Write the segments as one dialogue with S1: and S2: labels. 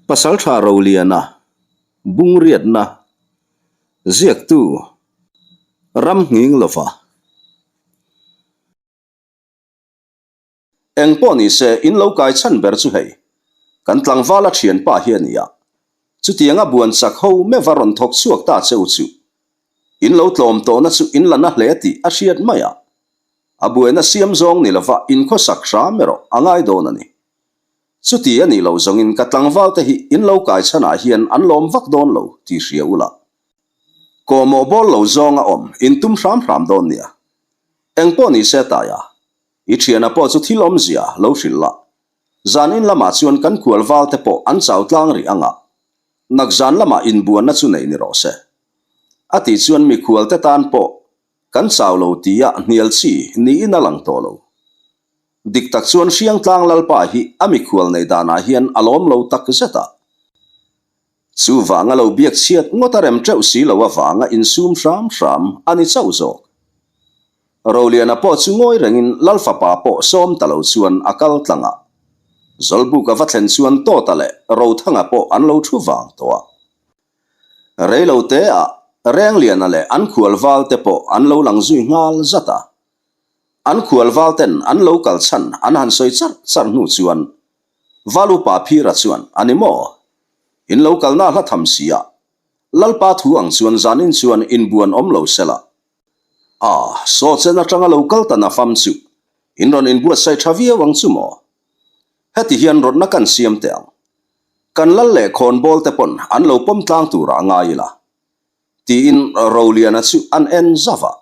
S1: Pasaltha Roliana, Bungriatna, Ziaktu, Ramnghing Lova. Eng pawh ni se, in lo kai chhan ber chu hei, kan tlangvala thianpa hi a ni a, chutianga buan chak ho meuh a rawn thawk chhuak ta che u chu, in lo tlawm tawhna chu in la na hle tih a hriat mai a, a buaina siam zawng ni lova in khawsak hram erawh a ngai dawn a ni. Chuti a nih loh zawngin ka tlangval te hi in lo kai chhanah hian an lawm vak dawn lo tih hria ula. Kawhmawh bawl lo zawnga awm in tum hram hram dawn nia. Engpawh ni se taia, i thiana pawh chu thil awmzia lo hrilh la. Zan in lamah chuan kan kual val te pawh an chau tlang rih anga, nak zan lamah inbuanna chu nei ni rawh se. A tih chuan mikhual te tan pawh kan chau lo tia hnial chi niin a lang tawh lo. Dik tak chuan Hriangtlang Lalpa hi a mikhual neih danah hian a lawm lo tak zet a. Chuvanga lo biak chhiat ngawt a rem teuh si lo avanga insum hram hram a ni chauh zawk. Roliana pawh chu ngawi rengin Lal fapa pawh sawm ta lo chuan a kal tlang a. Zawlbuk a va thlen chuan Tawta leh Rothanga pawh an lo thu vang tawh a. Reilo teah Rengliana leh an khual val te pawh an lo lang zui nghal zat a. An khual val ten an lo kal chhan an han sawi charh charh hnu chuan Valupa Phira chuan, A ni maw? In lo kalna hla tham si a, Lalpa thu ang chuan zanin chuan inbuan awm lo sela. A, saw chen atanga lo kal ta na fam chu in rawn inbuatsaih tha viau ang chu maw? Heti hian rawtna kan siam teh ang. Kan lal leh khawnbawl te pawn an lo pawm tlang turah a ngai ila. Tiin Roliana chu an en zauh a.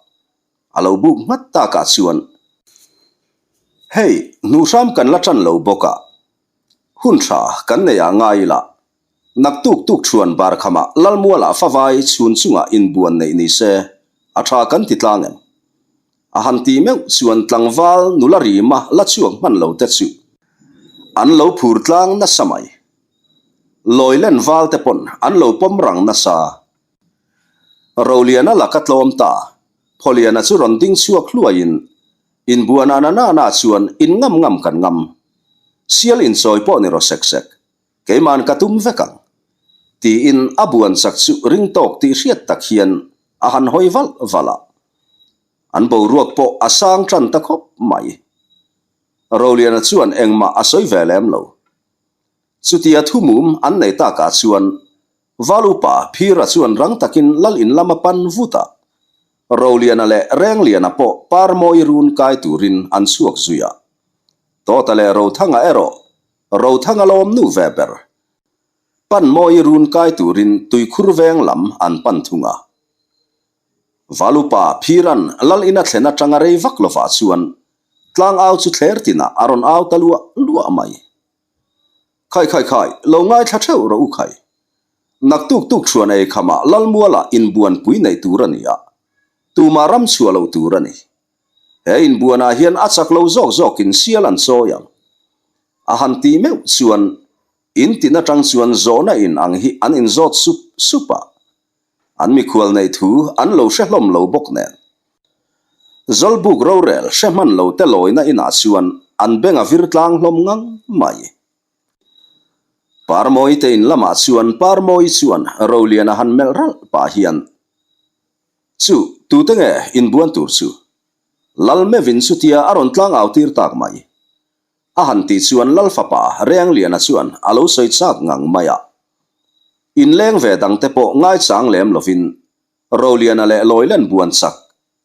S1: A lo buk nghat takah chuan, Hei, hnuhhram kan la tan lo bawk a, hun tha kan nei ah ngai ila, naktuk tuk thuan barkhamah Lalmualah favai chhun chungah inbuan neih ni se, a tha kan ti tlang em? A han ti meuh chuan tlangval nula rima la chhuak hman lo te chu an lo phur tlang nasa mai. Lawi len val te pawn an lo pawm rang nasa. Roliana laka tlawm ta, Phawliana chu rawn ding chhuak hluaiin inbuana na na na chuan in ngam ngam kan ngam. Sial inchawi pawh ni rawh sek sek, keiman ka tum vek ang. Tiin a buan chak chu ring tawk tih hriat tak hian a han hawi valh valh a. An boruak pawh a sang tan ta khawp mai. Roliana chuan engmah a sawi ve lem lo. Chutia thumum an nei takah chuan Valupa Phira chuan rang takin lal in lam a pan vut a, Roliana leh Rengliana pawh Parmawi run kai turin an chhuak zui a. Tawta leh Rothanga erawh Rothanga lawm nu ve ber Panmawi run kai turin tuikhur veng lam an pan thung a. Valupa Phiran lal in a thlen atanga rei vak lovah chuan tlangau chu thler tinah a rawn au ta luah luah mai. Khai khai khai, lo ngaithla theuh rawh u khai. Naktuk tuk thuan ei khamah Lalmualah inbuanpui neih tur a ni a, tumah ram chhuah loh tur a ni. He inbuanah hian a chak lo zawk zawkin sial an chawi ang. A han tih meuh chuan in tin atang chuan zawhna in ang hi an inzawt sup sup a. An mikhual neih thu an lo hre hlawm lo bawk nen. Zawlbuk rorel hre hman lo te lawina inah chuan an beng a vir tlang hlawm ngang mai. Parmawi te in lamah chuan Parmawi chuan Roliana han melh ralh pah hian, Chu, tute nge inbuan tur chu? Lal mevin chutia a rawn tlang au tir tak mai. A han tih chuan Lal fapa Rengliana chuan a lo sawi chak ngang mai a. Inleng ve dangte pawh ngaichang lem lovin Roliana leh Lawilen buan chak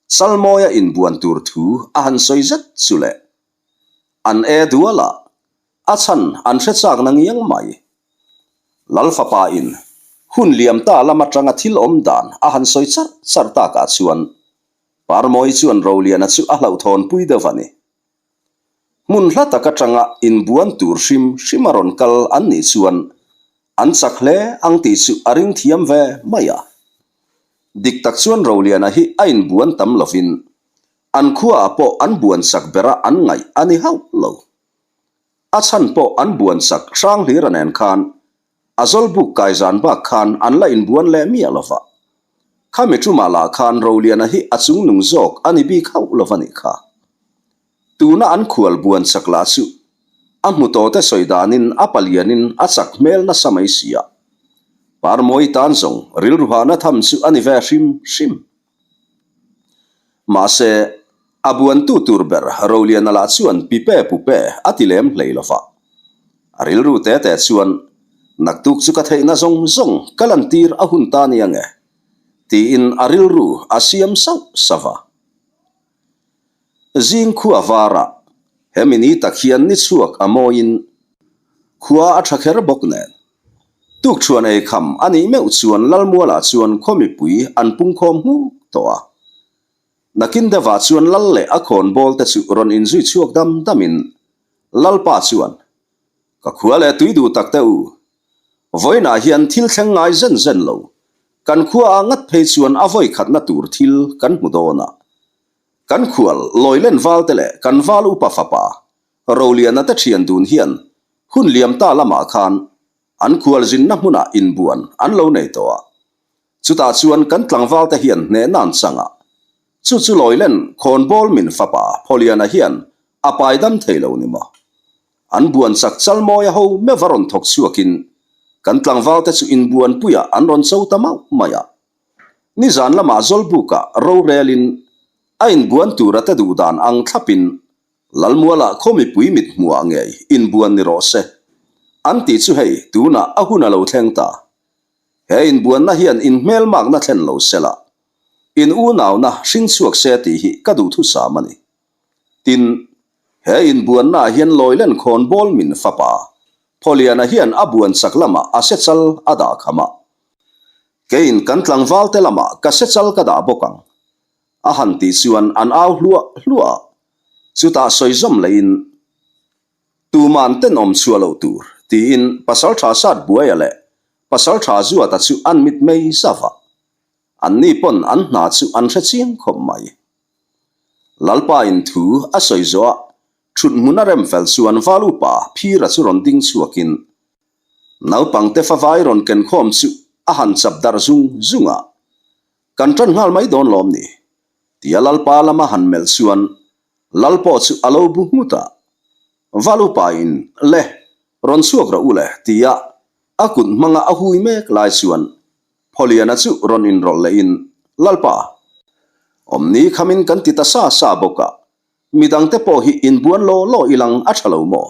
S1: Chalmawia inbuan tur thu a han sawi zet chu le. An e dual a, a chhan an hre chak na ngiang mai. Lal fapa in hun liam ta lam atanga thil awm dan a han sawi charh charh takah chuan Parmawi chuan Roliana chu a hlauhthawnpui deuh a ni. Hmun hla tak atanga inbuan tur hrim hrim a rawn kal an nih chuan an chak hle ang tih chu a ring thiam ve mai a. Dik tak chuan Roliana hi a inbuan tam lovin an khuaah pawh an buan chak bera an ngaih a ni hauh lo. A chhan pawh an buan chak hrang hlira nen khan A zawlbuk kai zan bak khan an la inbuan leh miah lo va. Khami tumah lah khan Roliana hi a chungnung zawk a ni bik hauh lo va nih kha. Tuna an khual buan chak lah chu. A hmu tawhte sawi danin a palianin a chak hmel nasa mai si a. Parmawi tan zawng rilru hahna tham chu a ni ve hrim hrim. Mahse, a buantu tur ber Roliana lah chuan pipe pupe a ti lem hlei lo va. A rilru te te chuan, Naktuk chu ka theihna zawng zawng ka lantir a hun ta nia nge? tiin a rilru a siam sauh sauh va. Zing khua varah hemi ni tak hian ni chhuak a mawiin khua a tha kher bawk nen. Tukṭhuan ei kham a nih meuh chuan Lalmualah chuan khaw mipui an pungkhawm nghuk tawh a. Nakin deuhah chuan Lal leh a khawnbawl te chu rawn inzui chhuak dam damin Lalpa chuan, Ka khua leh tui duh tak te u, vawiinah hian thil thleng ngai zen zen lo, kan khuaah ngat phei chuan a vawi khatna tur thil kan hmu dawn a. Kan khual Lawilen valte leh kan val upa fapa Roliana te thian dun hian hun liam ta lamah khan an khual zinna hmunah inbuan an lo nei tawh a. Chutah chuan kan tlangval te hian hnehna an chang a. Chu chu Lawilen khawnbawl min fapa Phawliana hian a pai dam thei lo ni maw? An buan chak chalmawia ho meuh a rawn thawk chhuakin kan tlangval te chu inbuanpuiah an rawn cho ta mauh mai a. Nizan lamah Zawlbukah rorelin a inbuan tura te duh dan ang thlapin Lalmualah khaw mipui mit hmuhah ngei inbuan ni rawh se an tih chu hei tunah a hun a lo thleng ta. He inbuanna hian inhmelmakna thlen lo sela, in unauna hring chhuak se tih hi ka duhthusam a ni. Tin, he inbuannaah hian Lawilen khawnbawl min fapa Phawliana hian a buan chak lamah a se chal a dah kham a. Keiin kan tlangvalte lamah ka se chal ka dah bawk ang. A han tih chuan an au hluah hluah a. Chutah sawi zawm lehin, Tuman tenawm chhuah loh tur, tiin Pasalṭha Satbuaia leh Pasalṭha Zuata chu an mit mei zauh a. Anni pawn an hna chu an hre chiang khawp mai. Lalpain thu a sawi zawh a, ṭhut hmun a rem fel chuan Valupa Phira chu rawn ding chhuakin naupangte favai rawn ken khawm chu a han chap darh zung zung a, Kan ṭan nghal mai dawn lawm ni? Tia Lalpa lama han melh chuan Lal pawh chu a lo bu nghut a, Valupain le, rawn chhuak rawh u le tia a kut hmanga a hui mek lai chuan Phawliana chu rawn inrawlh lehin Lalpa, awmni khamin kan ti ta sa sa bawk a, midangte pawh hi inbuan law law ilang a tha lo maw?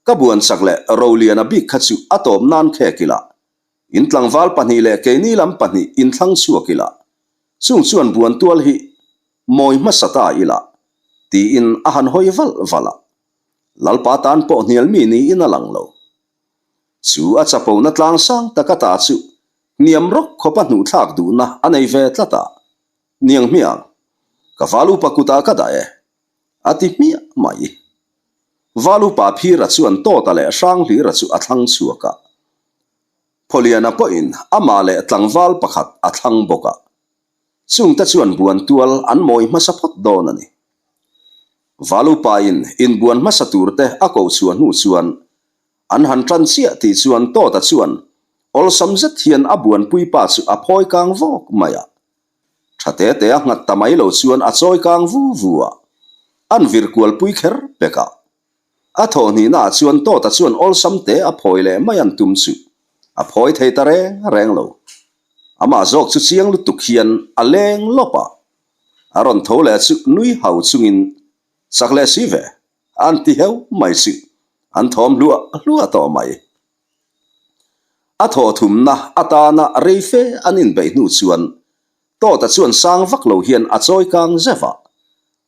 S1: Ka buan chak leh Roliana bik kha chu a tawp nan khek ila, in tlangval pahnih leh keini lam pahnih inthlang chhuak ila, Chung chuan buan tual hi mawi hmasa ta ila, tiin a han hawi valh valh a. Lalpa tan pawh hnial mi niin a lang lo. Chu a chapona tlang sang taka ta chu hniam rawk khawpa hnuhthlak duhna a nei ve tlat a. Niang hmiang, ka val upa kutah ka dah e, a ti hmiah mai. Val upa Phira chuan Tawta leh Hranghlira chu a thlang chhuak a. Phawliana pawhin amah leh tlangval pakhat a thlang bawk a, chungte chuan buan tual an mawi hmasa phawt dawn a ni. Valupain inbuan hmasa turte a koh chhuah hnu chuan an han tan chiah tih chuan Tawta chuan awlsam zet hian a buanpui pa chu a phawi kang vawk mai a. Tha te te a nghat ta mai lo chuan a chawi kang vu vu a, an vir kualpui kher pek a. A thawh hnihnaah chuan Tawta chuan awlsam te a phawi leh mai an tum chu a phawi thei ta reng reng lo. Amah zawk chu chiang lutuk hian a leng lawp a, a rawn tho leh chu nui hau chungin chak leh si ve an ti heu mai chu an thawm hluah hluah tawh mai. A thawh thumna atana rei fe an inbeih hnu chuan Tawta chuan sang vak lo hian a chawi kang zeuh a,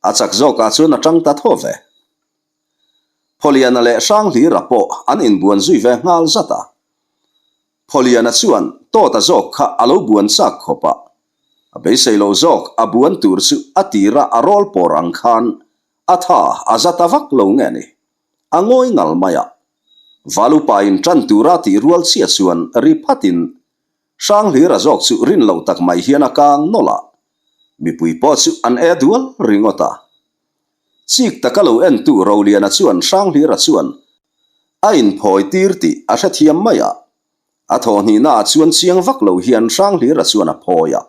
S1: a chak zawkah chuan a tang ta thaw ve. Phawliana leh Hranghlira pawh an inbuan zui ve nghal zat a. Phawliana chuan Tawta zawk kha a lo buan chak khawp a, a beisei loh zawk a buan tur chu a tira a rawl pawr ang khan a tha a za ta vak lo nge ni, a ngawi ngal mai a. Valupain tan tura tih rual chiah chuan ri phatin Hranghlira zawk chu rin loh tak mai hian a kang nawlh a, mipui pawh chu an e dual ringawt a. Chik taka lo entu Roliana chuan Hranghlira chuan a inphawi tir tih a hrethiam mai a, a thawhhnihnaah chuan chiang vak lo hian Hranghlira chuan a phawi a.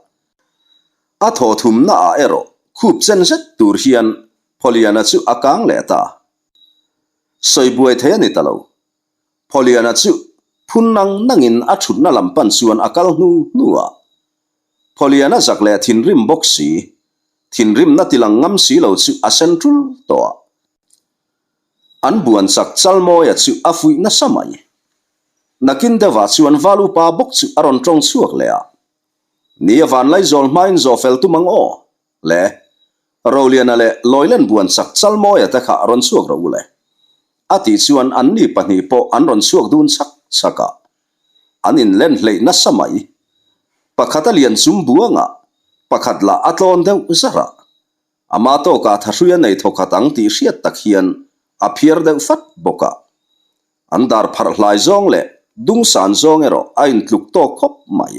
S1: A thawhthumnaah erawh khup chen zet tur hian Phawliana chu a kang leh ta. Sawi buai thei a ni ta lo. Phawliana chu phun nang nangin a thutna lam pan chuan a kal hnu hnu a. Phawliana zak leh thinrim bawk si, thinrimna tilang ngam si lo chu a sen tul tawh a. An buan chak Chalmawia chu a fuih nasa mai. Nakin deuhah chuan Val upa bawk chu a rawn tawng chhuak leh a. Ni a van Laizawl hmain zawh fel tum ang aw, le. Roliana leh Lawilen buan chak Chalmawia te kha rawn chhuak rawh u le. A tih chuan anni pahnih pawh an rawn chhuak dun chak chak a. An inlen hleih nasa mai. Pakhat a lian chum buang a, pakhat lah a tlawn deuh zar a. Ama tawkah thahrui a nei thawkhat ang tih hriat tak hian a phiar deuh fat bawk a. An dar pharh hlai zawng leh dung san zawng erawh a intluk tawk khawp mai.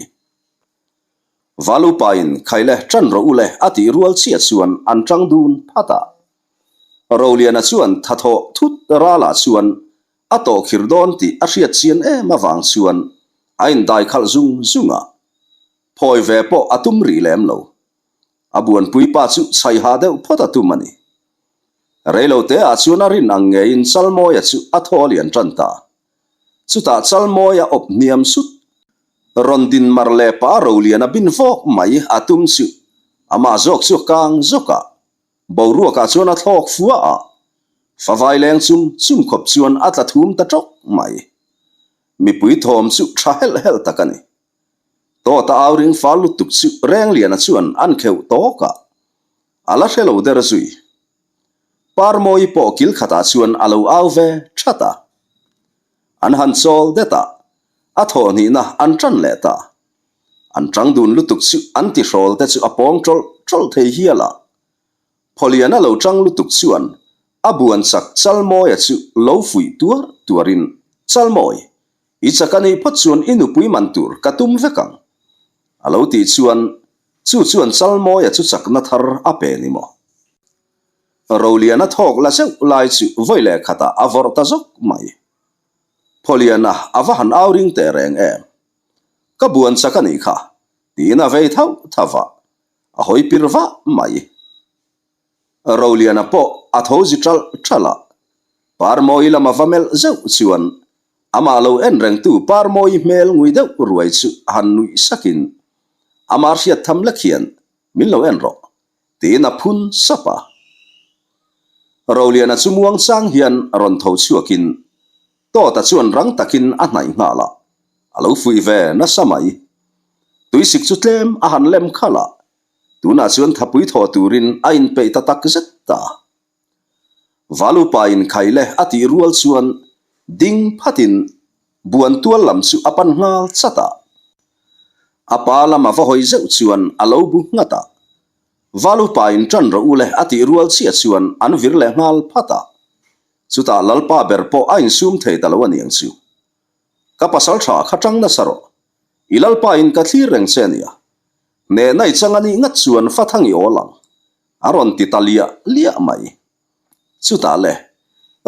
S1: Valupain Khaile ṭan rawh u le a tih rual chiah chuan an ṭang dun phat a. Roliana chuan thathawh thut ralah chuan a tawhkhir dawn tih a hriat chian em avang chuan a indai khalh zung zung a. Phawi ve pawh a tum rih lem lo. A buanpui pa chu chhaiha deuh phawt a tum a ni. Reilote ah chuan a rin ang ngeiin Chalmawia chu a thaw lian tan ta. Chutah Chalmawia awp hniam sut. Rawn din mar leh pa Roliana bin vawk mai a tum chu amah zawk chu a kang zawk a. Boruakah chuan a thlawk fua a, favai leng chum chum khawp chuan a tla thum ta tawk mai. Mipui thawm chu tha helh helh tak a ni. Tawta au ring fal lutuk chu Rengliana chuan an kheuh tawk a, a la hre lo der zui. Parmawi pawh kil khatah chuan a lo au ve that a. An han chawl det a, a thawhhnihna an tan leh ta. An tang dun lutuk chu an tihrawl te chu a pawng tawlh tawlh thei hial a. Phawliana lo tang lutuk chuan a buan chak Chalmawia chu lo fuih tuar tuarin, Chalmawi, i chak a nih phawt chuan i nupui man tur ka tum vek ang. A lo tih chuan chu chuan Chalmawia chu chakna thar a pe ni maw? Roliana thawk la zeuh lai chu vawi leh khatah a vawrh ta zawk mai. Phawliana a va han au ring teh reng em? Ka buan chak a nih kha, tiin a vei thauh thauh a, a hawi pir vah mai. Roliana pawh a tho zi ṭalh ṭalh a, Parmawi lama va melh zeuh chuan amah lo en rengtu Parmawi hmel ngui deuh ruai chu a han nuih sakin amah hriat tham lek hian min lo en rawh tiin a phun sap a. Roliana chu muang chang hian rawn tho chhuakin Tawta chuan rang takin a hnaih nghal a, a lo fuih ve nasa mai. Tuisik chu tlem a han lem khalh a, tunah chuan thapui thaw turin a inpeih ta tak zet ta. Valupa in khaile a tih rual chuan ding phatin buan tual lam chu a pan nghal chat a. A pa lama va hawi zeuh chuan a lo bu nghat a. Valupa in ṭan rawh u le a tih rual chiah chuan an vir leh nghal phat a. Chutah Lalpa ber pawh a insum thei ta lo a niang chu. Ka pasal tha kha tang nasa rawh. I Lalpa in ka thlir reng che ania. Hnehna i chang a nih ngat chuan fa thang i awl ang. A rawn ti ta liah liah mai. Chutah le,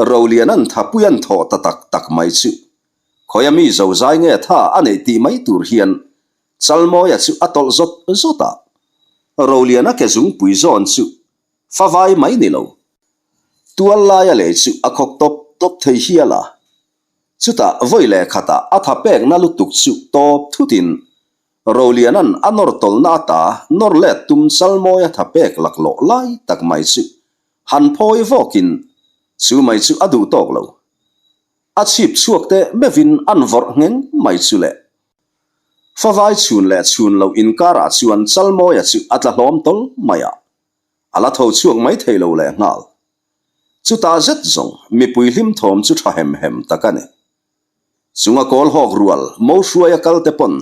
S1: Rolian an thapui an thawh ta tak tak mai chu. Khawia mi zozai nge tha a neih tih mai tur hian Chalmawia chu a tawlh zawt zawt a. Roliana ke zungpui zawn chu Favai mai ni lo. Tual laia lei chu a khawk tawp tawp thei hial a. Chutah vawi leh khatah a tha pekna lutuk chu tawp thutin Roliana'n a nawr tawlhna ata nawr let tum Chalmawia tha pek laklawh lai tak mai chu han phawi vawkin chu mai chu a duh tawk lo. A chhip chhuak teh meuhin an vawrh ngheng mai chu le. Favai chhun leh chhun loh inkarah chuan Chalmawia chu a tla hlawm tawl mai a. A la tho chhuak mai thei lo leh nghal. Chutah zet zawng mipui hlim thawm chu tha hem hem tak a ni. Chunga kawl hawk rual mo hruaia kal te pawn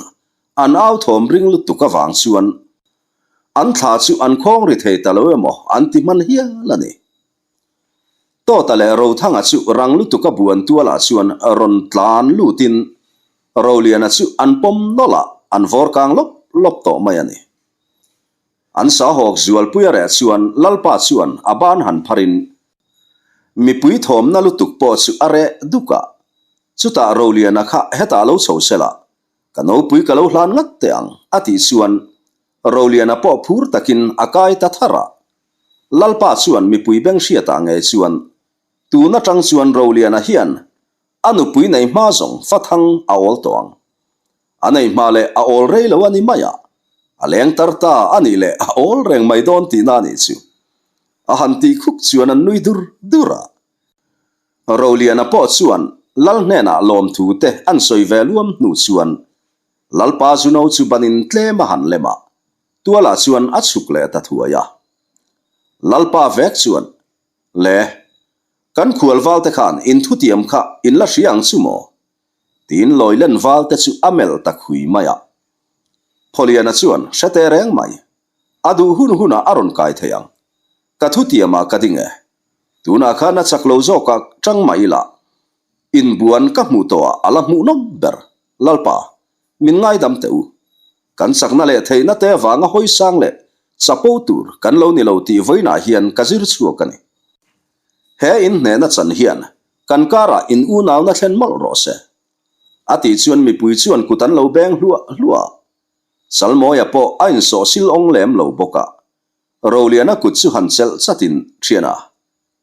S1: an au thawm ring lutuk avang chuan an thla chu an khawng ri thei ta lo emaw an ti hman hial a ni. Tawta leh Rothanga chu rang lutuka buan tualah chuan rawn tlan lutin Roliana chu an pawm nawlh a, an vawr kang lawp lawp tawh mai a ni. An sahawk zualpui a reh chuan Lalpa chuan a ban han pharin mipui thawmna lutuk pawh chu a reh duk a, chutah Roliana kha hetah lo chho sela, ka nopui ka lo hlan ngat teh ang a tih chuan Roliana pawh phur takin a kai ta thar a. Lalpa chuan mipui beng hriatah ngei chuan. Tun atang chuan Roliana hian a nupui nei hma zawng fathang a awl tawh ang. A nei hma leh a awl rei lo a ni mai a, a leng tar ta a nih leh a awl reng mai dawn tihna a nih chu. A han tih khuk chuan an nui dur dur a. Roliana pawh chuan Lal hnenah lawmthu te an sawi ve luam hnu chuan Lalpa Zuno chu banin tlem a han lem a, tualah chuan a chhuk leh ta thuai a. Lalpa vek chuan, Le, kan khualval te khan in thutiam kha in la hria ang chu maw? Tiin Lawilen val te chu a melh ta khui mai a. Phawliana chuan hre teh reng mai, a duh hun hunah a rawn kai thei ang. Ka thutiamah ka ding e. Tunah khan a chak lo zawkah tang mah ila, inbuan ka hmuh tawhah a la hmuhnawm ber. Lalpa, min ngaidam teh u. Kan chakna leh theihna te avanga hawi sang leh chapo tur kan lo ni lo tih vawiinah hian ka zir chhuak a ni. He inhnehna chan hian kan karah in unauna thlen mawlh rawh se. A tih chuan mipui chuan kut an lo beng hluah hluah a. Salmawia pawh a insawh sil awng lem lo bawk a. Roliana kut chu han chelh chatin thian a,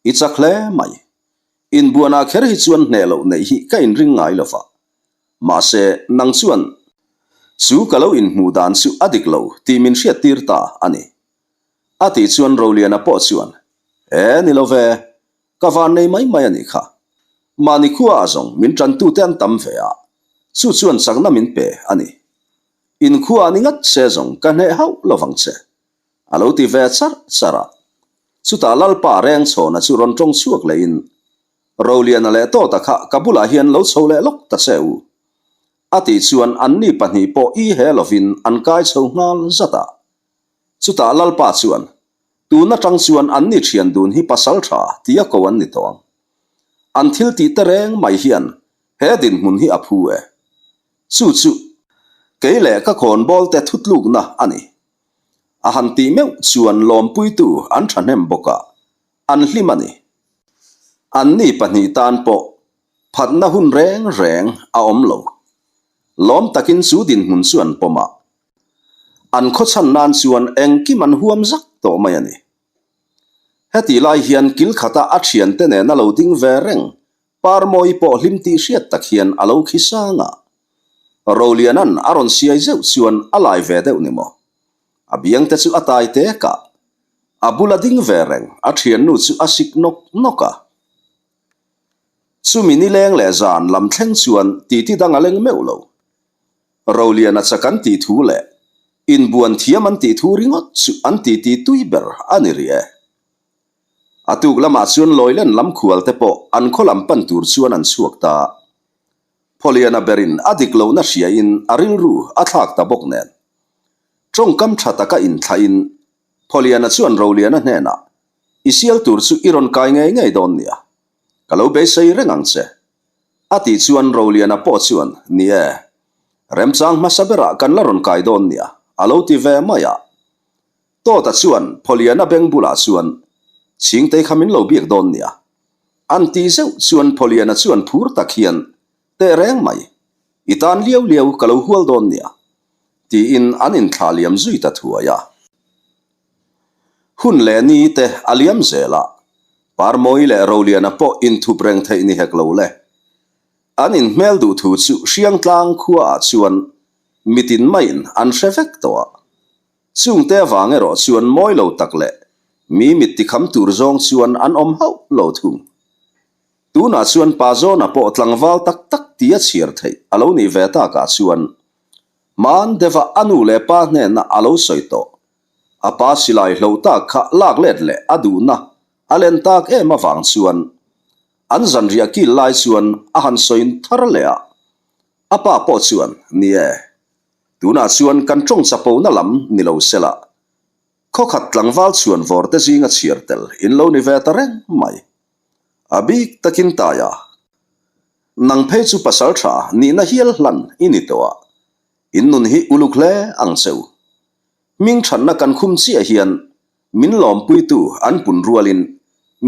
S1: I chak hle mai. Inbuanah kher hi chuan hneh loh neih hi ka inring ngai lo va. Mahse, nang chuan chu ka lo inhmuh dan chu a dik lo tih min hriattir ta a ni. A tih chuan Roliana pawh chuan, E, ni lo ve, ka van nei mai mai a nih kha. Mahni khuaah zawng min tantute an tam ve a, chu chuan chakna min pe a ni. Inkhua ni ngat se zawng ka hneh hauh lo vang che. A lo ti ve charh charh a. Chutah Lalpa Rengchhawna chu rawn tawng chhuak lehin, Roliana leh Tawta kha ka bulah hian lo chho leh lawk ta che u. A tih chuan anni pahnih pawh i he lovin an kai chho nghal zat a. Chutah Lalpa chuan, Tun atang chuan anni thian dun hi pasal tha tia ko an ni tawh ang. An thil tih te reng mai hian he dinhmun hi a phu e. Chu chu kei leh ka khawnbawl te thutlukna a ni. A han tih meuh chuan lawmpuitu an thahnem bawk a, an hlim a ni. Anni pahnih tan pawh phatna hun reng reng a awm lo. Lawm takin chu dinhmun chu an pawm a, an khawchhan nan chuan engkim an huam zak tawh mai a ni. Hetih lai hian kil khata a thiante nena lo ding ve reng Parmawi pawh hlim tih hriat tak hian a lo khi sang a. Rolianan a rawn siai zeuh chuan a lai ve deuh ni maw? A biang te chu a tai tek a. A bula ding ve reng a thiannu chu a sik nawk nawk a. Chumi nileng leh zan lam thleng chuan titi dang a leng meuh lo. Roliana chak an tih thu leh inbuan thiam an tih thu ringawt chu an titi tui ber a ni rih e. A tuk lamah chuan Lawilen lam khual te pawh an khaw lam pan tur chuan an chhuak ta. Phawliana berin a dik lohna hriain a rilru a thlak ta bawk nen. Tawngkam tha taka inthlahin Phawliana chuan Roliana hnenah, I sial tur chu i rawn kai ngei ngei dawn nia. Ka lo beisei reng ang che. A tih chuan Roliana pawh chuan, Ni e. Remchang hmasa berah kan la rawn kai dawn nia, a lo ti ve mai a. Tawta chuan Phawliana beng bulah chuan, Chhingtei kha min lo biak dawn nia. An ti zeuh chuan Phawliana chuan phur tak hian, Teh reng mai, i tan liau liau ka lo hual dawn nia, tiin an inthlah liam zui ta thuai a. Hun leh ni te a liam zel a, Parmawi leh Roliana pawh inthup reng theih ni hek lo le. An inhmel duh thu chu Hriangtlang khuaah chuan mitin maiin an hre vek tawh a. Chungte avang erawh chuan mawi lo tak leh mi mit tikham tur zawng chuan an awm hauh lo thung. Tunah chuan pa Zawna pawh tlangval tak tak tia chhiar theih a lo nih ve takah chuan hman deuha a nu leh pa hnena a lo sawi tawh. A pa silai hlo tak kha lak let leh a duhna a len tak em avang chuan an zanriah kil lai chuan a han sawi thar leh a. A pa pawh chuan, Ni e, Tunah chuan kan tawng chapona lam ni lo sela, khawkhat tlangval chhuan vawr te zinga chhiar tel in lo ni ve ta reng mai. A bik takin Taia, nang phei chu pasal tha nihna hial hlan i ni tawh a, in nun hi uluk hle ang che u. Hming thatna kan khum chiah hian min lawmpuitu an pun rualin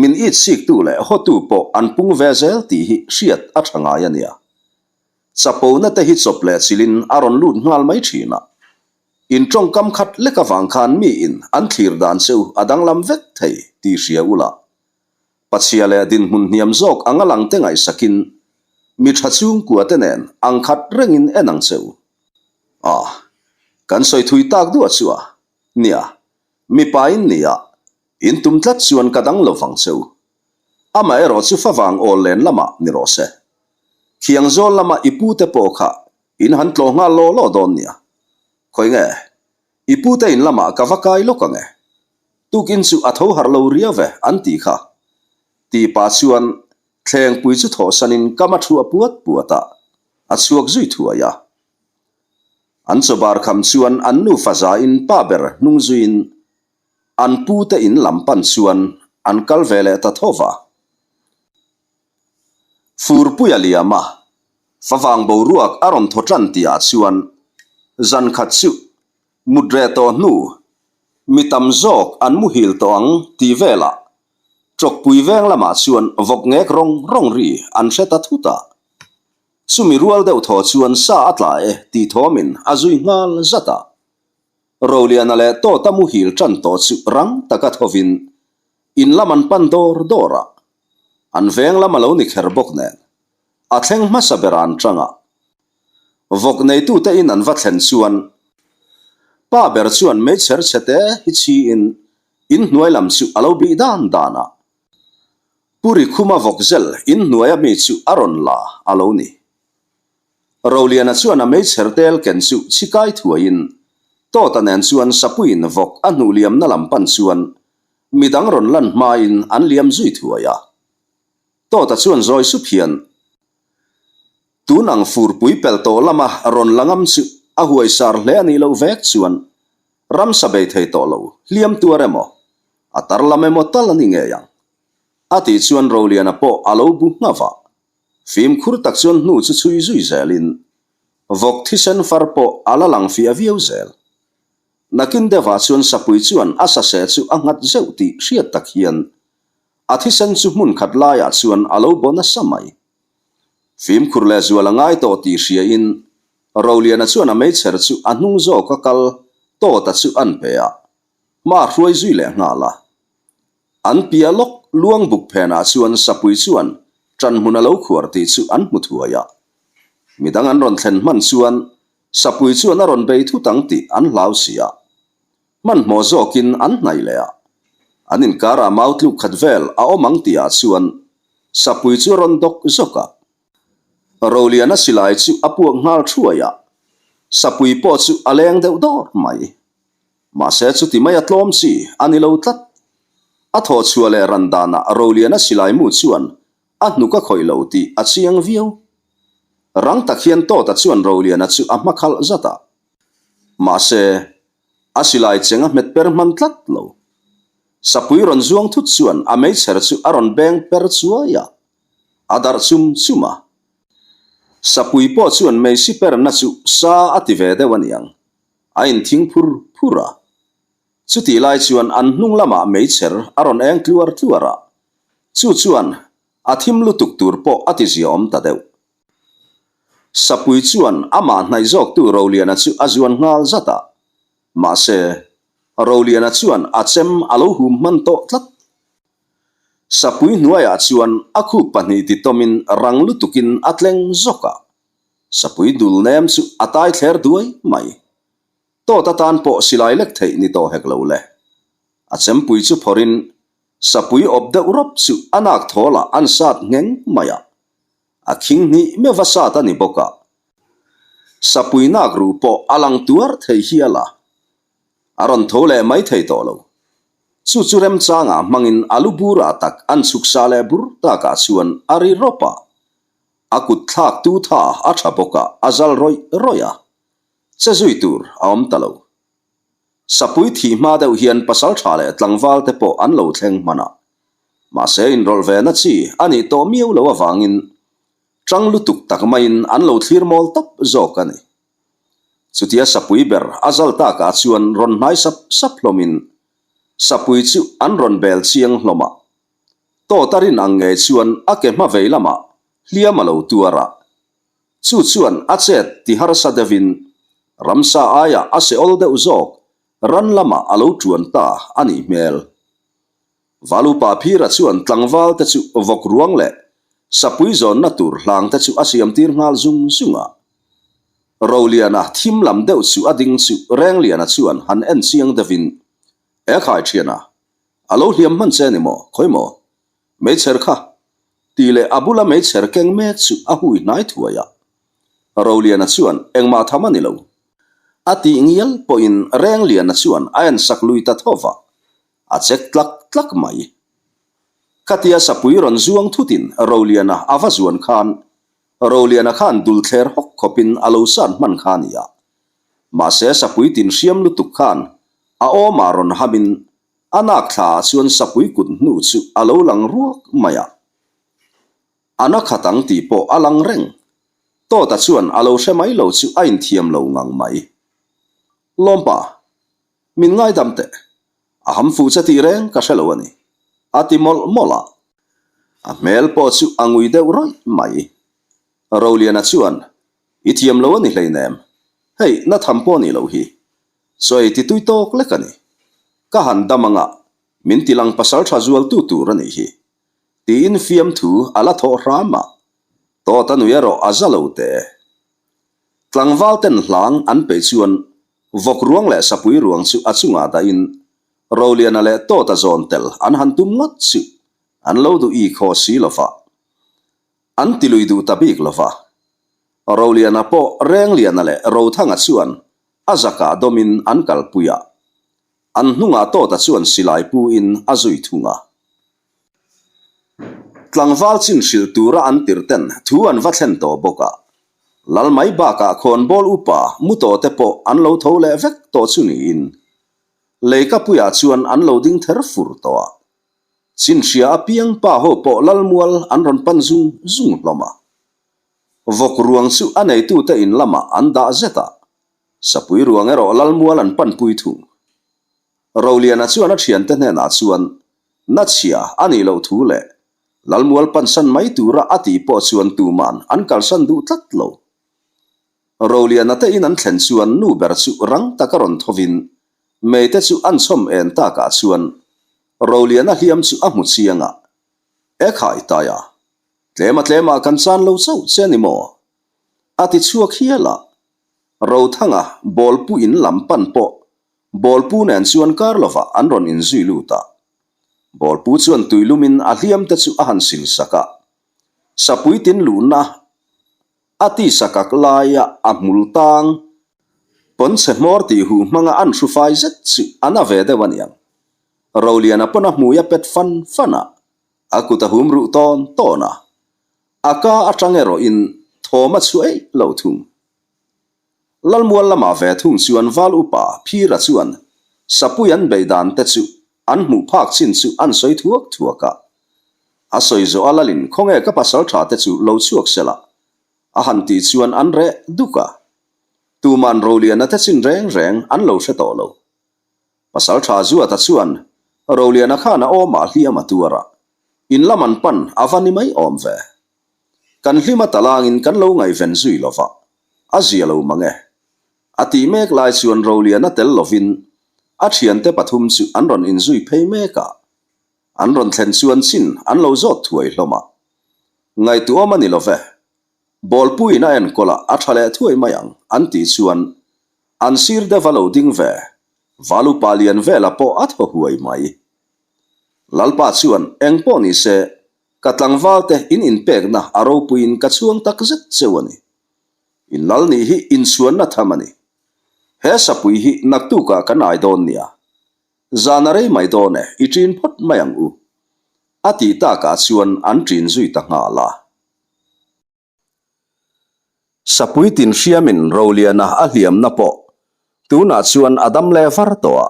S1: min itsiktu leh hawtu pawh an pung ve zel tih hi hriat a tha ngai a nia. Chapona te hi chawp leh chilhin a rawn lut nghal mai thin a. In tawngkam khat lek avang khan miin an thlir dan che u a danglam vek thei tih hria ula. Pachhia leh dinhmun hniam zawk anga langte ngaihsakin mi tha chhungkua te nen ang khat rengin en ang che u. A, kan sawi thui tak duah chu a, nia, mipa in nia, in tum tlat chuan ka dang lo vang che u. Amaherawh chu favang awl len lamah ni rawh se. Khiang zawl lama i pu te pawh kha in han tlawh nghal law law dawn nia. Khawi nge? I pu te in lamah ka va kai lawk ang e. Tukin chu a tho harh lo riau ve an tih kha. Tih pah chuan thlengpui chu thawhsanin kam a thuah puat puat a, a chhuak zui thuai a. An chawbar kham chuan an nufa zain pa ber hnung zuiin an pu te in lam pan chuan an kal ve leh ta tho va. Furpui a liam a, favang boruak a rawn thaw tan tihah chuan zan khat chu mut reh tawh hnu mi tam zawk an muhil tawh ang tih velah Tawkpui veng lamah chuan vawk ngek rawng rawng ri an hre ta thut a. Chumi rual deuh thaw chuan sa a tla e tih thawmin a zui nghal zat a. Roliana leh Tawta muhil tan tawh chu rang taka thovin in lam an pan dawr dawr a. An veng lam a lo ni kher bawk nen, a thleng hmasa ber an tang a. Vawk neitute in an va thlen chuan pa ber chuan meichher chhe te hi chhiin in hnuai lam chu a lo bih dan dan a. Pu Rikhuma vawk zel in hnuaia mi chu a rawn la a lo ni. Roliana chuan a meichher tel ken chu chhi kai thuaiin Tawta nen chuan Sapuiin vawk a hnuh liamna lam pan chuan Midang rawn lan hmain an liam zui thuai a. Tawta chuan zawi sup hian, Tun ang furpui pel tawh lama rawn la ngam chu a huaisar hle a nih loh vek chuan ramsa bei thei tawh lo, hliam tuar emaw, a tar lam emaw tal a ni ngei ang. A tih chuan Roliana pawh a lo bu nghauh a. Fimkhur tak chuan hnu chu chhui zui zelin vawk thisen far pawh a la lang fiah viau zel. Nakin deuhah chuan sapui chuan a saseh chu a nghat zeuh tih hriat tak hian a thisen chu hmun khat laiah chuan a lo baw nasa mai. Fimkhur leh zual a ngai tawh tih hriain Roliana chuan a meichher chu a hnung zawka kal Tawta chu an pe a, hma a hruai zui leh nghal a. An piah lawk luang buk phenah chuan sapui chuan ṭanhmun a lo khuar tih chu an hmu thuai a. Midang an rawn thlen hman chuan Sapui chuan a rawn bei thut ang tih an hlau si a. Hmanhmawh zawkin an hnaih leh a. An inkarah mau tluk khat vel a awm ang tihah chuan Sapui chu a rawn dawk zawk a. Roliana silai chu a puak nghal thuai a, Sapui pawh chu a leng deuh dawr mai. Mahse chuti mai a tlawm chi a ni lo tlat. A thawh chhuah leh ran danah Roliana silai mu chuan A hnuk a khawih lo tih a chiang viau. Rang tak hian Tawta chuan Roliana chu a hma khalh zat a. Mahse, a silai cheng a hmet per hman tlat lo. Sapui rawn zuang thut chuan a meichher chu a rawn beng per chuai a, a darh chum chum a. Sapui pawh chuan meisi perna chu sa a ti ve deuh a niang, a inthing phur phur a. Chutih lai chuan an hnung lamah meichher a rawn eng tluar tluar a, Chu chuan a thim lutuk tur pawh a ti ziaawm ta deuh. Sapui chuan amah hnaih zawktu Roliana chu a zuan nghal zat a, mahse, Roliana chuan a chem a lo hum hman tawh tlat. Sapui hnuaiah chuan a khup pahnih ti tawmin rang lutukin a tleng zawk a, Sapui dul nem chu a tai thler duai mai. Tawt atan pawh silai lek theih ni tawh hek lo le. A chempui chu phawrhin Sapui awp deuh rawp chu a nak thawlah an sat ngheng mai a, a khing hnih meuh a sat a ni bawk a. Sapui nak ruh pawh a lang tuar thei hial a, a rawn tho leh mai thei tawh lo. Chu chu remchangah hmangin a lu burah tak an chhuk sa leh bur takah chuan a ri rawp a, a kut thlak tu tha a tha bawk a, a zal rawih rawih a, che zui tur a awm ta lo. Sapui thih hma deuh hian pasal tha leh tlangval te pawh an lo thleng hman a. Mahse inrawlh ve na chi a nih tawh miau lo avangin tang lutuk tak maiin an lo thlir mawl tawp zawk a ni. Chutia sapui ber a zal takah chuan rawn hnai sap sap hlawmin sapui chu an rawn bel chiang hlawm a. Tawt a rin ang ngei chuan a ke hma vei lamah hliam a lo tuar a. Chu chuan a chet ti harsa deuhin ramsa aiah a se awl deuh zawk ran lamah a lo tuan ta a nih hmel. Valupa Phira chuan tlangval te chu vawk ruang leh sapui zawnna tur hlang te chu a siam tir nghal zung zung a. Roliana thim lam deuh chu a ding chu Rengliana chuan han en chiang deuhin, E khai thiana, a lo hliam hman che ni maw, khawi maw? Meichher kha tih leh a bula meichher keng mek chu a hui hnai thuai a. Roliana chuan engmah tham a ni lo. A tih ngial pawhin Rengliana chuan a en sak lui ta tho va, a chek tlak tlak mai. Khatia sapui rawn zuang thutin Roliana a va zuan khan Roliana khan dul thler hawk khawpin a lo san hman kha a ni a. Mahse sapui tin hriam lutuk khan a awmah rawn hamin A nak thla ah chuan sapui kut hnu chu a lo lang ruak mai a. A na khat ang tih pawh a lang reng. Tawta chuan a lo hre mai lo chu a inthiam lo ngang mai. Lawmpa, min ngaidam teh. A ham fuh che tih reng ka hre lo a ni. A ti mawlh mawlh a. A hmel pawh chu a ngui deuh rawih mai. Roliana chuan, I thiam lo a ni hleinem. Hei, na tham pawh a nih loh hi. Chaw ei ti tui tawk lek a ni. Ka han dam anga, min ti lang pasal tha zualtu tur a nih hi. Tiin fiamthu a la thawh hram a, tawt a nui erawh a za lo teh e. Tlangval ten hlang an peih chuan vawk ruang leh sapui ruang chu a chungah dahin Roliana leh tawt a zawn tel an han tum ngawt chu an lo duh i khaw si lo va. An ti lui duh ta bik lo va. Roliana pawh Rengliana leh Rothanga chuan A zakah dawmin an kalpui a, an hnungah Tawta chuan silai puin a zui thung a. Tlangval chin hrilh tura an tirhten thu an va thlen tawh bawk a, lal mai bakah khawnbawl upa mu tawhte pawh an lo tho leh vek tawh chu niin Leikapuiah chuan an lo ding ther fur tawh a. Chin hria apiang pa ho pawh Lalmual an rawn pan zung zung hlawm a. Vawk ruang chu a neitute in lamah an dah zet a, sapui ruang erawh Lalmual an panpui thung. Roliana chuan a thiante hnenah chuan na chhia a nih loh thu leh Lalmual pansan mai tura a tih pawh chuan tuman an kalsan duh tlat lo. Roliana te in an thlen chuan nu ber chu rang taka rawn thovin meite chu an chhawm en takah chuan Roliana hliam chu a hmu chiang a, E khai taia, Tlema tlemah kan chan lo chauh che ni maw? A ti chhuak hial a. Rothanga bawlpu in lam pan pawh bawlpu nen chuan kar lovah an rawn inzui lut a. Bawlpu chuan tuilumin a hliam te chu a han sil sak a. Sapui tin luhna a ti sakak laia a hmul tang pawnchhe hmawr tih huh hmanga an hru fai zet chu a na ve deuh aniang. Roliana pawn a hmui a pet fan fan a. A kut a hum ruh tawn tawn a, a ka atang erawhin thawm a chhuah eih lo thung. Lalmual lamah ve thung chuan Val upa Phira chuan Sapui an beih dan te chu an hmuh phak chin chu an sawi thuak thuak a. A sawi zawh a Lalin khawnge ka pasal tha te chu lo chhuak sela a han tih chuan an reh duk a. Tuman Roliana te chin reng reng an lo hre tawh lo. Pasal tha Zuata chuan Roliana khan a awmah hliam a tuar a, in lam an pan a va ni mai awm ve. Kan hlim a talangin kan lo ngaihven zui lo va, a zia lo mang e. A tih mek lai chuan Roliana tel lovin a thiante pathum chu an rawn inzui phei mek a, an rawn thlen chuan chin an lo zawt thuai hlawm a. Ngaihtuahawm a ni lo ve. Bawlpuiin a enkawl a, a tha leh thuai mai ang an tih chuan An sir deuh a lo ding ve, Valupa lian vela pawh a thaw huai mai. Lalpa chuan eng pawh ni se, ka tlangval te in inpekna a ropuiin ka chhuang tak zet cheu a ni. In lal nih hi inchhuanna tham a ni. He sapui hi naktukah kan ai dawn nia. Zan a rei mai dawn e, i ṭin phawt mai ang u. A tih takah chuan an ṭin zui ta nghal a. Sapui tin hriamin Roliana a hliamna pawh tunah chuan a dam leh var tawh a.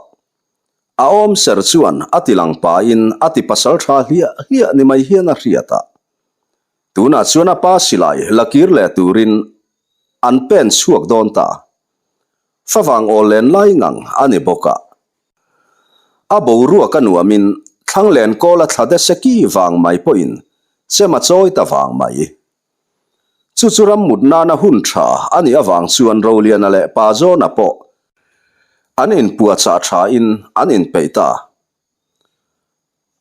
S1: A awm ser chuan a ti lang pahin a ti pasal tha hliah hliah ni mai hian a hriat a. Tunah chuan a pa silai la kir leh turin an pen chhuak dawn ta. Favang awl len lai ngang a ni bawk a. A boruak a nuamin Thlanglen kawl a thla de seki vang mai pawhin chem a chawi ta vang mai. Chu chu ram mut nana hun tha a nih avang chuan Roliana leh Pa Zawna pawh an inpuahchah thain an inpeih ta.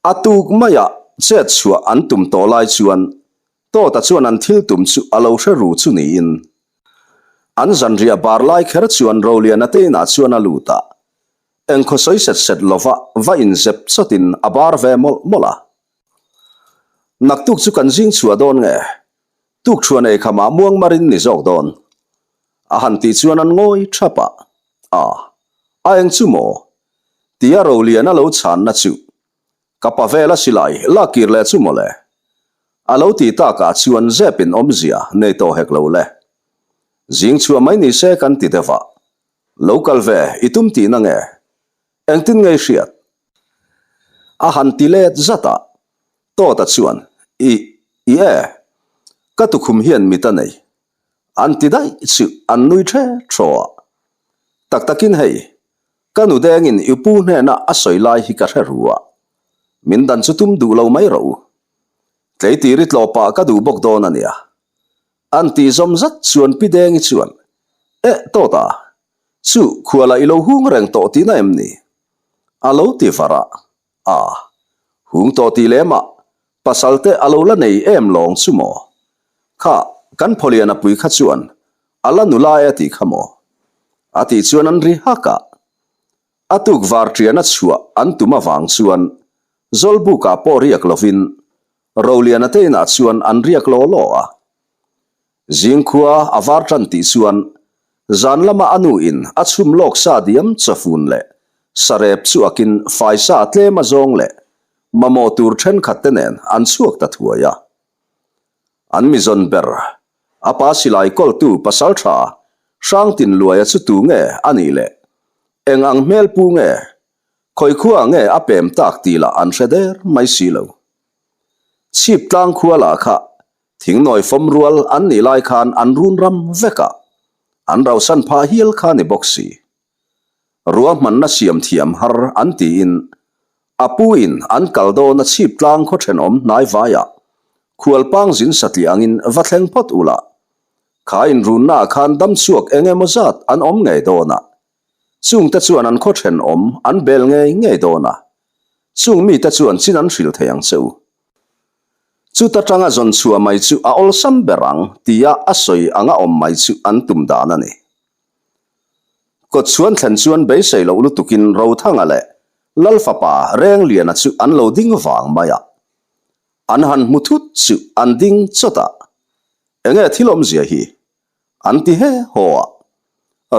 S1: A tuk maiah chet chhuah an tum tawh lai chuan Tawta chuan an thil tum chu a lo hre ru chu niin an zanriah bar lai kher chuan Roliana te inah chuan a lut a, engkhaw sawi set set lova va inzep chawtin a bar ve mawlh mawlh a. Naktuk chu kan zing chhuah dawn nge? Tukṭhuan ei khamah muang marin ni zawk dawn. A han tih chuan an ngawi thap a, A, a eng chu maw? Tia Roliana lo chhanna chu Ka pa vel a silai lak kir leh chu mawle. A lo ti takah chuan zep in awmzia nei tawh hek lo le. Zing chhuah mai ni se kan ti deuh a. Lo kal ve i tum tihna nge? Engtin ngei hriat? A han ti let zat a. Tawta chuan, I, i e. Ka tukhum hian mit a nei. An ti daih chu an nui the thaw a. Tak takin hei, Ka nu dengin i pu hnena a sawi lai hi ka hre ru a, min dan chu tum duh lo mai rawh u. Tleitiri tlawpah ka duh bawk dawn a nia. An tih zawm zat chuan Pi Dengi chuan, Eh Tawta, chu khualah i lo hung reng tawh tihna em ni? A lo ti var a, A, hung tawh tih lemah pasal te a lo la nei em lawng chu maw? Kha, kan Phawliana pui kha chuan a la nula e tih kha maw? A tih chuan an ri hak a. A tuk var ṭiana chhuah an tum avang chuan Zawlbukah pawh riak lovin Roliana te inah chuan an riak law law a. Zingkhua a var tan tih chuan zan lama a nu in a chhum lawk sa diam chawfun leh sarep chu akin faisa tlem a zawng leh mamawh tur thenkhat te nen an chhuak ta thuai a. An mizawn ber a pa silai kawltu pasaltha Hrangtinluaia chu tu nge a nih leh eng ang hmel pu nge khawikhua nge a pem tak tih lah an hre der mai si lo. Chhip tlang khua lah kha Thingnawi fawm rual an nih lai khan an run ram vek a, an rauhsan phah hial kha ni bawk si. Ruahmanna siam thiam har an tiin a pu in an kal dawn a chhip tlang khaw thenawm hnai vaiah khualpang zin satliah angin va thleng phawt ula, kha inrunna ah khan dam chhuak eng emaw zat an awm ngei dawn a, chungte chuan an khaw thenawm an bel ngei ngei dawn a, chung mite chuan chin an hrilh thei ang che u. Chuta tanga zawn chhuah mai chu a awlsam ber ang tia a sawi anga awm mai chu an tum dan a ni. Kawtchhuan thlen chuan beisei loh lutukin Rothanga leh Lalfapa Rengliana chu an lo ding vang mai a. An han hmu thut chu an ding chawt a, Enge thil awmzia hi? An ti he haw a.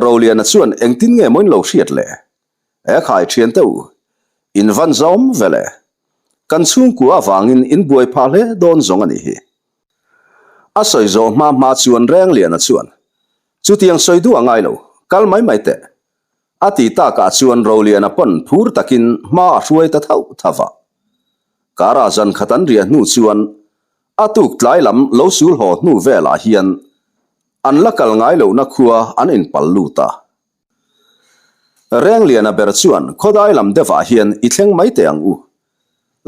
S1: Roliana chuan engtin nge maw in lo hriat le? E khai thian teh u, in van zawm ve le. Kan chhungkua avangin in buai phah hle dawn zawng a nih hi. A sawi zawh hma hma chuan Rengliana chuan, Chutiang sawi duh a ngai lo, kal mai mai teh. A ti takah chuan Roliana pawn phur takin hma a hruai ta thauh thauh a. Kara zan khat an riah hnu chuan a tuk tlai lam lo sul haw hnu velah hian an la kal ngai lohna khua an inpal lut a. Rengliana ber chuan khawdai lam deuhah hian i thleng mai teh ang u.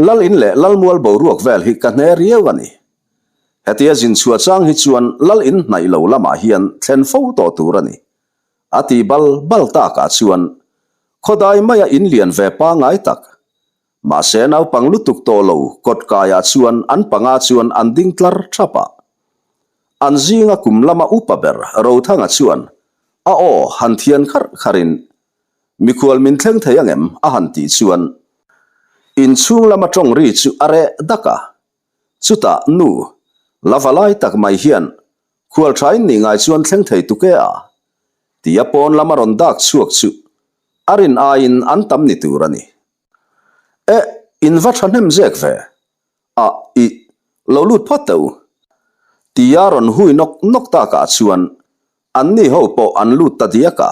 S1: Lal in leh Lalmual boruak vel hi ka hne riau a ni. Hetia zin chhuah chang hi chuan Lal in hnaih lo lamah hian thlen fo tawh tur a ni. A ti bal bal takah chuan khawdai maia in lian ve pangngai tak Mahse naupang lutuk tawh lo kawt kaiah chuan an panga chuan an ding tlar thap a. An zinga kum lama upa ber Rothanga chuan a aw han thian kharh kharhin mikhual min thleng thei angem a han tih chuan inchhung lama tawng ri chu a reh dak a. Chutah nu lava lai tak mai hian khual thain nih ngai chuan thleng thei tuk e a tia pawn lama rawn dak chhuak chu a rin aiin an tam ni tur a ni. Eh, in va thahnem zek ve. A, ih, lo lut phawt teh u. Tia rawn hui nawk nawk takah chuan anni ho pawh an lut ta diak a.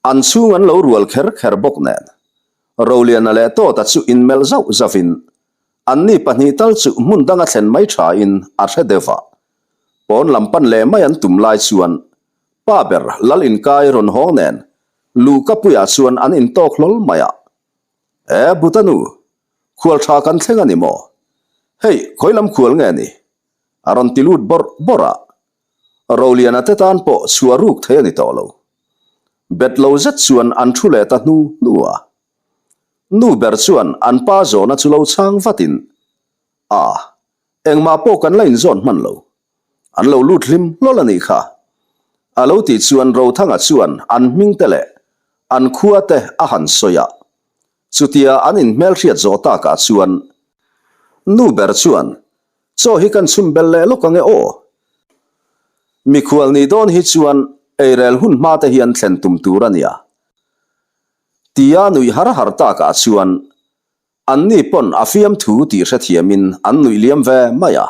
S1: An chhung an lo rual kher kher bawk nen, Roliana leh Tawta chu inmelh zauh zauhin anni pahnih tal chu hmun danga thlen mai thain a hre deuh a. Pawn lam pan leh mai an tum lai chuan pa ber Lal inkai rawn hawng nen Luhkapuiah chuan an intawk hlawl mai a. E, Butanu, khual tha kan thleng a ni maw? Hei, khawi lam khual nge ni? A rawn ti lut bawrh bawrh a. Roliana te tan pawh chhuah ruk thei a ni tawh lo. Bet lo zet chuan an thu leh ta hnu hnu a. Nu ber chuan an pa zawhna chu lo chhang vatin, A, engmah pawh kan la inzawn hman lo. An lo lut hlim hlawl a nih kha. A lo tih chuan Rothanga chuan an hming te leh an khua te a han sawi a. Chutia an inhmelhriat zawh takah chuan nu ber chuan, Chaw hi kan chhun bel leh lawk ange aw. Mikhual nih dawn hi chuan eirel hun hma te hian thlen tum tur a nia. Tia nuih har har takah chuan anni pawn a fiamthu tih hrethiamin an nuih liam ve mai a.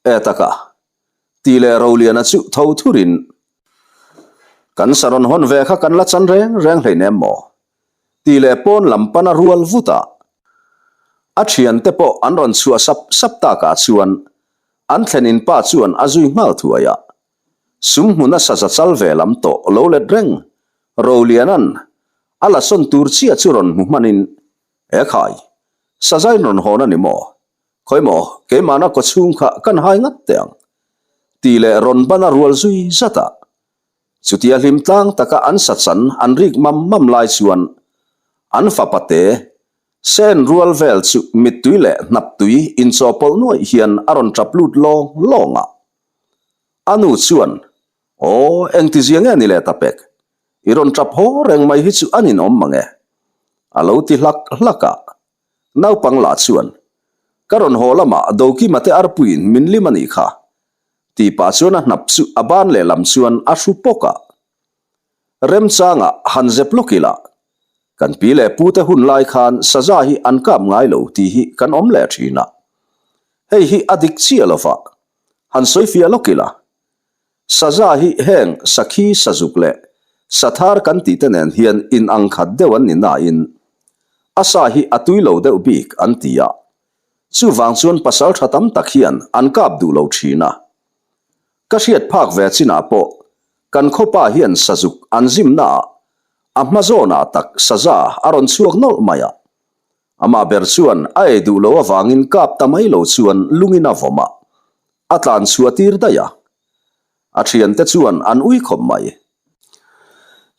S1: E taka, tih leh Roliana chu tho thurin, Kan sa rawn hawn ve kha kan la chan reng reng hleinem maw? Tih leh pawn lam pana rual vut a. A thiante pawh an rawn chhuah sap sap takah chuan an thlenin pa chuan a zui nghal thuai a. Sum hmuna saza chal ve lam tawh lo let reng Roliana'n a la sawn tur chiah chu rawn hmu hmanin, E khai, sazain rawn hawn a ni maw? Khawi maw, keimahna kaw chhung kha kan hai ngat teh ang, tih leh rawn ban a rual zui zat a. Chutia hlim tlang taka an sa chan an rik mam mam lai chuan an fapa te sen rual vel chu mittui leh hnap tui inchawhpawlh nuaih hian a rawn tap lut lawng lawng a. A nu chuan, Aw, engtizia nge ni leh ta pek? I rawn tap haw reng mai hi chu a ninawm mang e, a lo ti hlak hlak a. Naupang lah chuan, Ka rawn haw lamah Dokima te arpuiin min lim a nih kha, tih pah chuan a hnap chu a ban lehlam chuan a hru pawk a. Remchangah han zep lawk ila, kan pi leh pu te hun lai khan saza hi an kap ngai lo tih hi kan awm leh thin a. Hei hi a dik chiah lova, han sawifiah lawk ila. Saza hi heng sakhi sazuk leh sathar kan tih te nen hian in ang khat deuh an ni nain a sa hi a tui lo deuh bik an ti a, chuvang chuan pasal tha tam tak hian an kap duh lo thin a. Ka hriat phak ve chinah pawh kan khawpa hian sazuk an zimna ah a hma zawnah tak saza a rawn chhuak nawlh mai a, amah ber chuan a ei duh lo avangin kap ta mai lo chuan lungin a vawm a, A tlan chhuah tir daih a, a thiante chuan an ui khawp mai.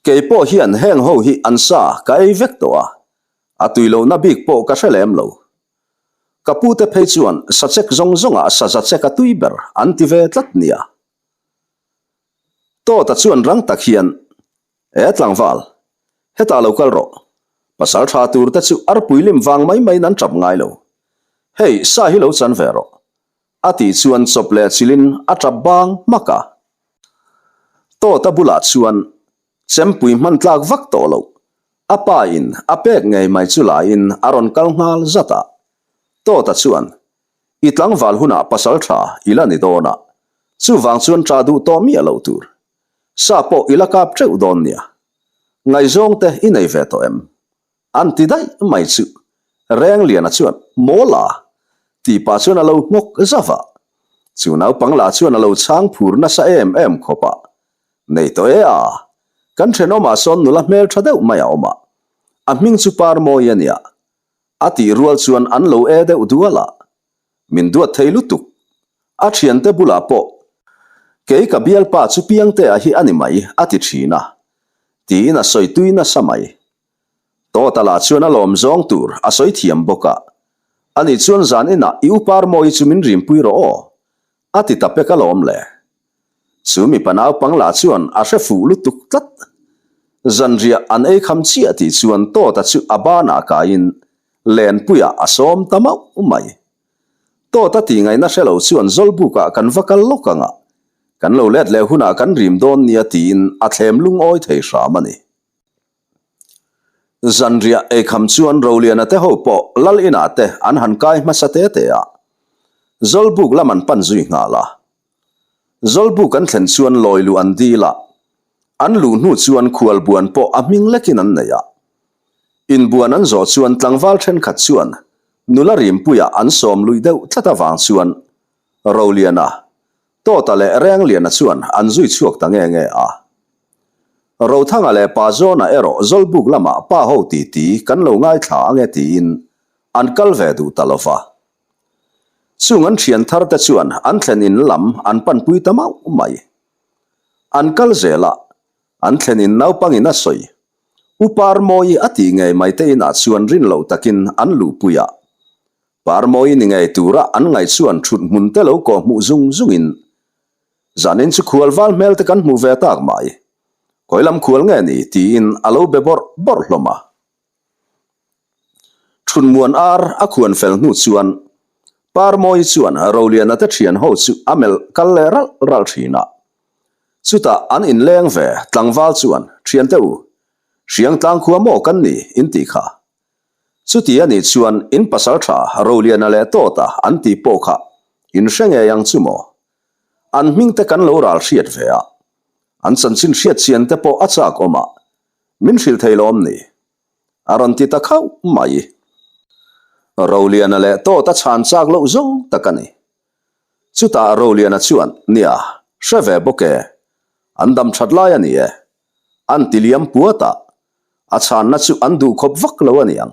S1: Kei pawh hian heng ho hi an sa ka ei vek tawh a, a tui lohna bik pawh ka hre lem lo. Ka pute phei chuan sa chek zawng zawngah saza chek a tui ber an ti ve tlat nia. Tawta chuan rang tak hian, E tlangval, hetah lo kal rawh. Pasal tha tur te chu arpui lim vang mai maiin an tap ngai lo. Hei, sa hi lo chan ve rawh. A tih chuan chawp leh chilin a tap bang hmak a. Tawta bulah chuan chempui hman tlak vak tawh loh. A pa in a pek ngei mai chu laiin a rawn kal nghal zat a. Tawta chuan, I tlangval hunah pasal tha i la ni dawn a, chuvang chuan tah duh tawh miah loh tur. Sa pawh i la kap teuh dawn nia. Ngaihzawng te i nei ve tawh em? An ti daih mai chu Rengliana chuan Mawl a? tih pah chuan a lo nghawk zauh a. Chu naupang lah chuan a lo chhang phur nasa em em khawp a. Nei tawh e a, kan thenawmah sawn nula hmel tha deuh mai a awm a, a hming chu Parmawi a nia. A tih rual chuan an lo e deuh dual a. Min duat thei lutuk. A thiante bulah pawh kei ka bialpa chu Piangtea hi a ni mai a ti thin a, tiin a sawi tui nasa mai. Tawta lah chuan a lawm zawng tur a sawi thiam bawk a, ani chuan zan inah i u Parmawi chu min rimpui rawh aw, a ti ta pek alawm le. Chu mipa naupang lah chuan a hre fuh lutuk tlat. Zanriah an ei kham chiah tih chuan Tawta chu a banah kaiin Lenpuiah a sawm ta mauh mai. Tawta tih ngaihna hre lo chuan Zawlbukah kan va kal lawk ang a, kan lo let leh hunah kan rim dawn nia tiin a thlem lungawi thei hram a ni. Zanriah eikham chuan Roliana te ho pawh Lal inah te an han kai hmasa te te a, Zawlbuk lam an pan zui nghal a. Zawlbuk an thlen chuan lawi luh an dil a, an luh hnu chuan khualbuan pawh a hming lekin an nei a. Inbuan an zawh chuan tlangval thenkhat chuan nula rimpuiah an sawm luih deuh tlat avang chuan Roliana Tawta leh Rengliana chuan an zui chhuak ta nge nge a. Rothanga leh Pazawna erawh Zawlbuk lamah pa ho titi kan lo ngaithla ange tiin an kal ve duh ta lo va. Chung an thian thar te chuan an thlen in lam an panpui ta mauh mai. An kal zel a, an thlen in naupangin a sawi. U Parmawi a tih ngei mai te inah chuan rin loh takin an luhpui a. Parmawi ni ngei tura an ngaih chuan thut hmun te lo kawh hmuh zung zungin zanin chu khual val hmel te kan hmuh ve tak mai. Khawi lam khual nge ni tiin a lo be bawrh bawrh hlawm a. Thunmuan ar a khuan fel hnu chuan Parmawi chuan Roliana te thian ho chu a melh kal leh ralh ralh thin a. Chutah an inleng ve tlangval chuan thiante u, Hriangtlang khua maw kan ni in tih kha. Chuti a nih chuan in pasal tha Roliana leh Tawta an tih pawh kha in hre ngei ang chu maw? An hming te kan lo ral hriat ve a, an chanchin hriat chian te pawh a chak awm a, Min hrilh thei lawm ni? A rawn ti ta khauh mai. Roliana leh Tawta chhan chak loh zawng tak a ni. Chutah Roliana chuan, Nia, hre ve bawk e. An dam that lai a ni e. An ti liam puat a, a chhanna chu an duh khawp vak lo a niang.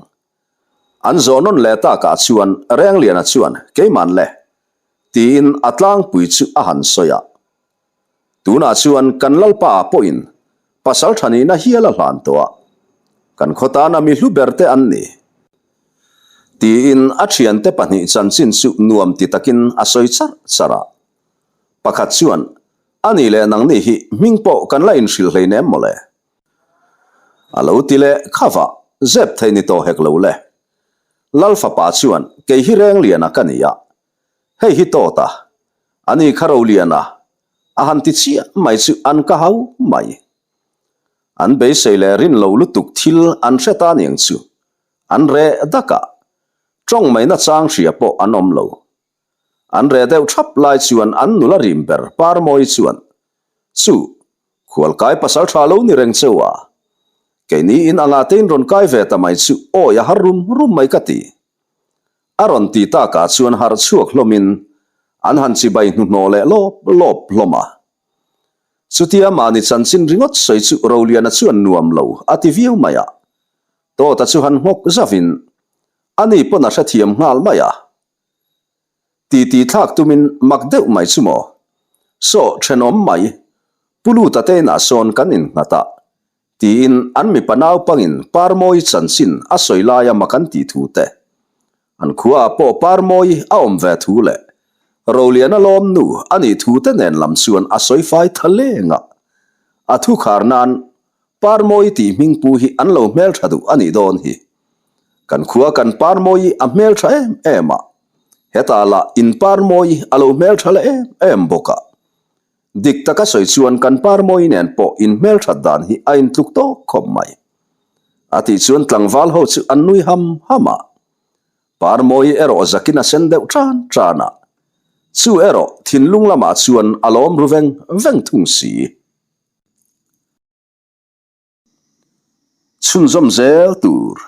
S1: An zawh nawn leh takah chuan Rengliana chuan, Keiman le. Tiin a tlangpui chu a han sawi a. Tunah chuan kan Lalpa pawhin pasal tha nihna hial a hlan tawh a, kan khaw tana mi hlu ber te an ni. Tiin a thiante pahnih chanchin chu nuam ti takin a sawi char char a. Pakhat chuan, A nih leh nangni hi hming pawh kan la inhrilh hleinem mawle. A lo ti leh khavah, zep thei ni tawh hek lo le. Lal fapa chuan, Kei hi Rengliana ka ni a, Hei hi tawt a, ani kha Rolian a, a han ti chiah mai chu an ka hau mai. An beisei leh rin lo lutuk thil an hre ta niang chu an reh dak a, tawng mai nachang hria pawh an awm lo. An reh deuh thap lai chuan an nula rim ber Parmawi chuan, Chu, khualkai pasal tha lo ni reng cheu a, keini in anga tein rawn kai ve ta mai chu awi a har rum rum mai ka ti. A rawn ti takah chuan harh chhuak hlawmin an han chibai hnuhnawh leh lawp lawp hlawm a. Chutia mahni chanchin ringawt sawi chu Roliana chuan nuam lo a ti viau mai a. Tawta chu han nghawk zavin ani pawn a hrethiam nghal mai a. Titi thlak tumin mak deuh mai chu maw? Saw thenawm mai, Pu Luta te inah sawn kan innghat a. Tiin an mipa naupangin Parmawi chanchin a sawi laia mak an tih thu te, an khuaah pawh Parmawi a awm ve thu leh Roliana lawm nu a nih thu te nen lam chuan a sawi fai tha leng a. A thu khar nan Parmawi tih hmingpu hi an lo hmeltha duh a nih dawn hi. Kan khua kan Parmawi a hmeltha em em a, hetah lah in Parmawi a lo hmeltha leh em em bawk a. Dik taka sawi chuan kan Parmawi nen pawh inhmelthat dan hi a intluk tawk khawp mai. A tih chuan tlangval ho chu an nui ham ham a. Parmawi erawh zakin a sen deuh tan tan a. Chu erawh thinlung lamah chuan a lawm ru veng veng thung si. Chhunzawm zel tur.